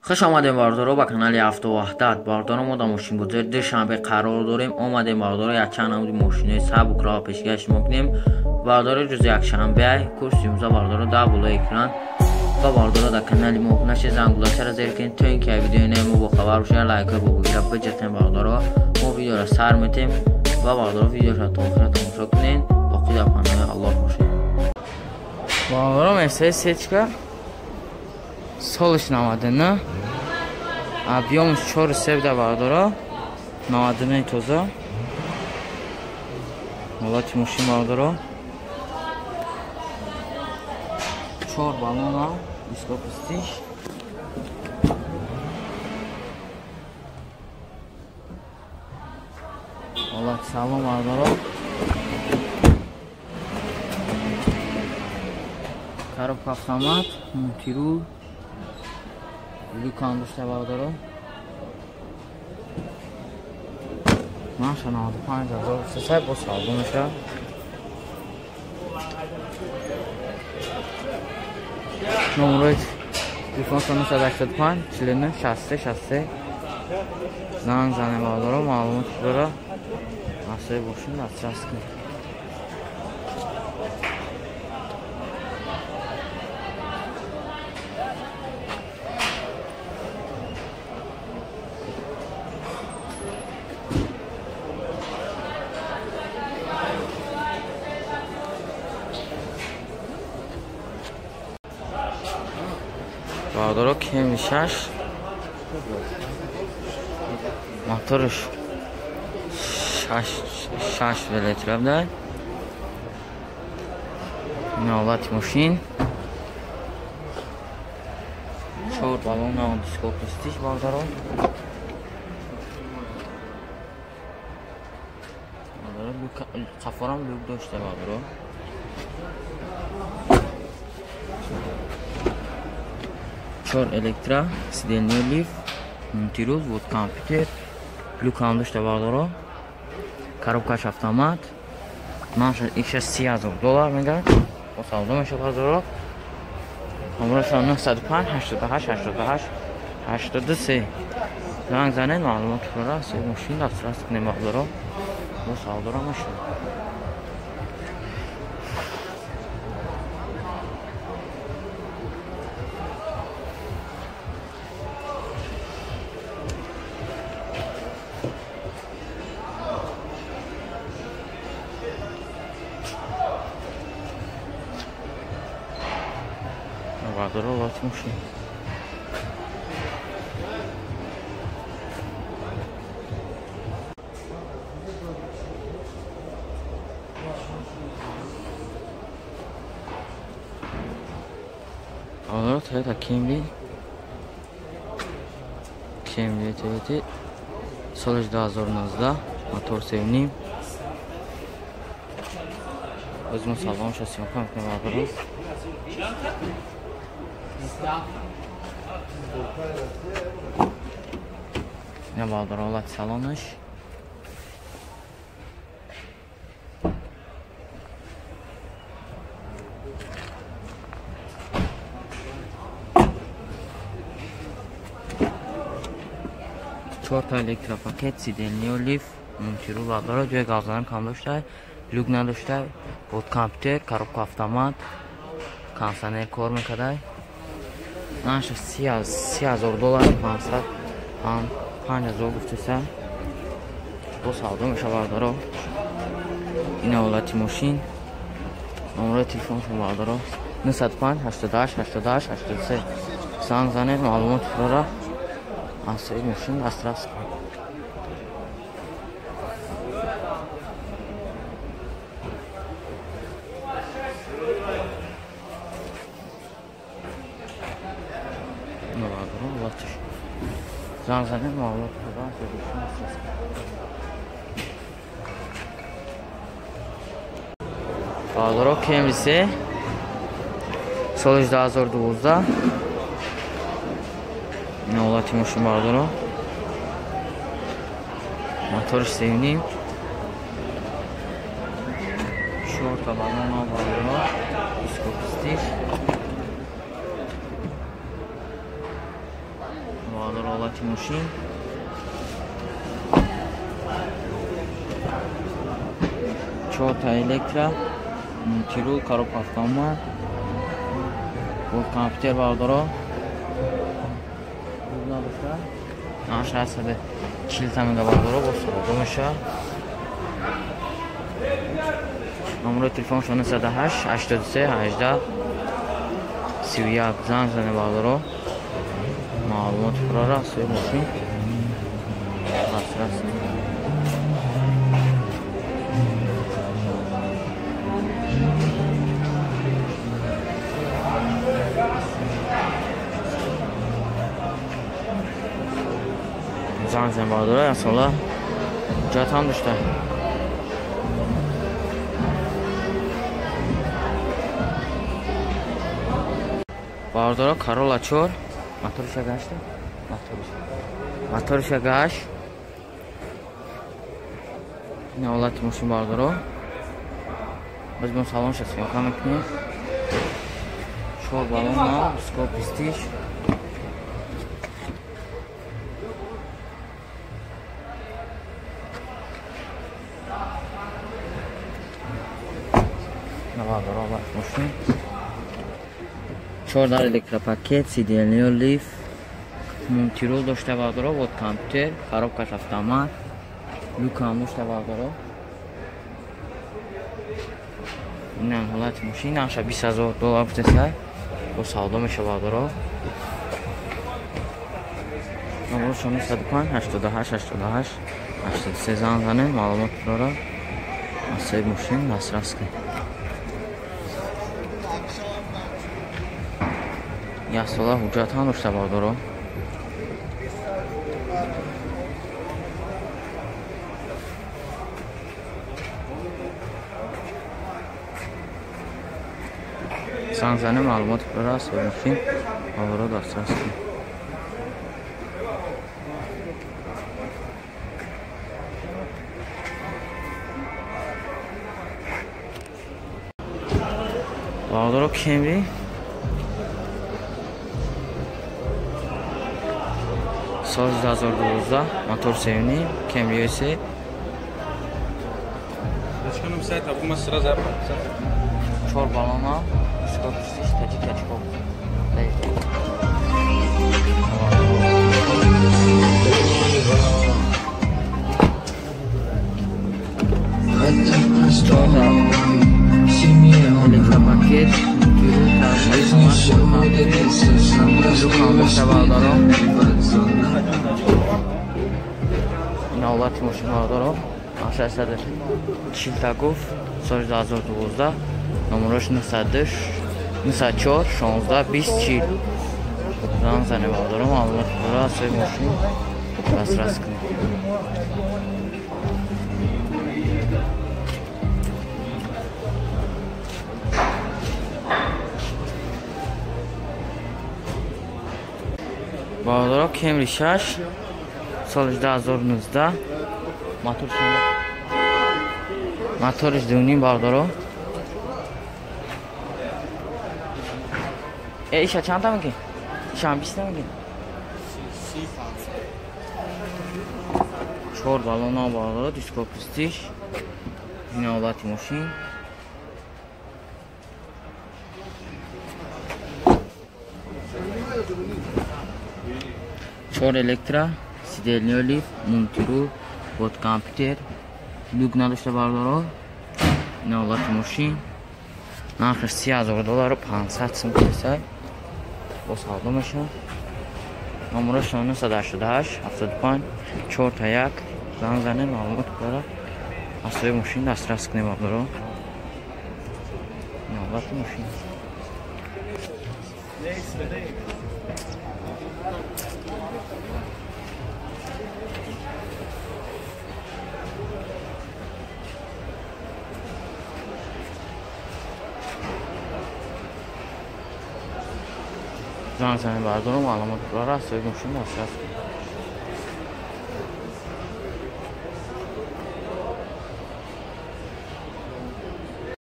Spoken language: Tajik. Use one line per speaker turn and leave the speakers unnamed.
Хуш омадем бардоро ба канали Авто Ваҳдат. Бардоро мо дар мошинбозори Душанбе қарор дорем. Омадем бардоро якчанд намуди мошинои сабукро пешкаш мекунем. Бардоро рӯзи якшанбе курси имрӯза бардоро дар болои экран ва бардоро дар канали мо наши зангулачаро зер кунед, то ин ки видеои нави мо бохабар бошед. Лайкҳои бобогира биҷиқем бардоро. Мо видеоро сар метем ва бардоро видеоро то охира тамошо кунед. Боқӣ дар паноҳи Аллоҳ бошед. Бардоро Мерседес сечка солиш 99, объёмш 4,3 да бардоро, 99 тоза. Ҳолати мошин бардоро 4 баллона, дископустиш. Ҳолати салон бардоро. Коробка автомат, мультирул, люкам дошта бардоро. Маша 95 300 бо савдо мешавад. Номерои телефон 985 49 63 63. Занг занем бардоро, маълумоти дора асои бошин дастрас кунед. Бардоро Camry 6, моторш 6 литра буда. Ин ҳолати мошин. 4 баллона, дископустиш бардоро. Бардоро қафорам люк дошта бардоро. 4 электро, сидельный лифт, мультирул, вот компьютер, люкам дошта бардоро. Коробкаш автомат. Маша икша $30,000 мегӯяд. Бо савдо мешавад бардоро. Номераш 905 88 88 83. Занг занед, маълумоти худро аз мошин дастрас кунед бардоро. Бо савдоро мешавад. Бардоро ҳолати мошин. Бардоро Toyota Camry, Camry Toyota соли 2019, мотор 3.5. Озмо салонша съёмка мекунем бардоро. Ина бардоро ҳолати салонаш. Чорта электропакет, сидельный лифт, мультирул бардоро, ҷои гавзанам кам дошта, люк надошта, вот компютер, коробка автомат, кондиционер кор мекарда. Наша $30,000, 505,000 гуфтеса. Бо савдо мешавад бардоро. Ин ҳолати мошин. Номерои телефоншон бардоро 905 88 88 83. Занг занед, маълумоти худро аз мошин дастрас кунед. Занг занед, маълумоти худро аз мошин дастрас кунед. Бардоро Camry 3 соли 2012. Ин ҳолати мошин бардоро. Моторш 3.5. 4 баллона бардоро. Дископустиш. Бародар ҳолати мошин. Чорта электро, мультирул, коробка автомат, бо компютер бародаро. Нархаш 140 та мега бародаро, бо савдо мешавад. Номерои телефоншон 908 83 18 31 занг занед бародаро. Маълумоти пурра аз соҳиби мошин дастрас. Занг занед бародаро, як сола ҳуҷҷат ҳам дошта. Бародаро Corolla 4 моториша гашта, моториша гашт. Ин ҳолати мошин бародаро. Боз мо салонша съёмка мекунем. 4 баллон нав, скоп пистиш. Бародаро ҳолати мошин. 4 дар электропакет, сидельный лифт, мультирул дошта бародаро, вот компютер, коробкаш автомат, люк ҳам дошта бародаро. Инам ҳолати мошин, нархаш 20 000 доллар гуфтесай, бо савдо мешавад бародаро. Номерашон 905 88 88 83 занг занед, маълумот пурра аз соҳиби мошин дастрас кунед. Як сола ҳуҷҷат ҳам дошта бародаро. Занг занед, маълумоти пурра аз соҳиби мошин бародаро дастрас кунед. Бародаро Camry соли 2012, мотор 3.5, Camry 3. 4 баллона, скоростиш таҷик ачков. Электропакет, бародаро. Ин ҳолати мошин бародаро. 640 та гуфт, соли 2012, номерош 902 904 16 20 40. Занг занед бародаро, маълумоти пурра аз соҳиби мошин дастрас кунед. Бародаро Camry 6 соли 2019, моториш 2.5 бародаро. Иша чанд та мегӣ? Иша ҳам 20 та мегӣ? 4 баллона бародаро, дископустиш. Ин ҳолати мошин. 4 электро, сидельный лифт, мультирул, вот компютер, люк надошта бародаро. Ин ҳолати мошин. Нархаш 30 000 доллару 500 сум кесай. Бо савдо мешавад. Номерош 988 75 4 1 занг занед, маълумот пурра аз соҳиби мошин дастрас кунед бародаро. Ин ҳолати мошин. Занг занед бародаро, маълумот пурра аз соҳиби мошин дастрас кунед.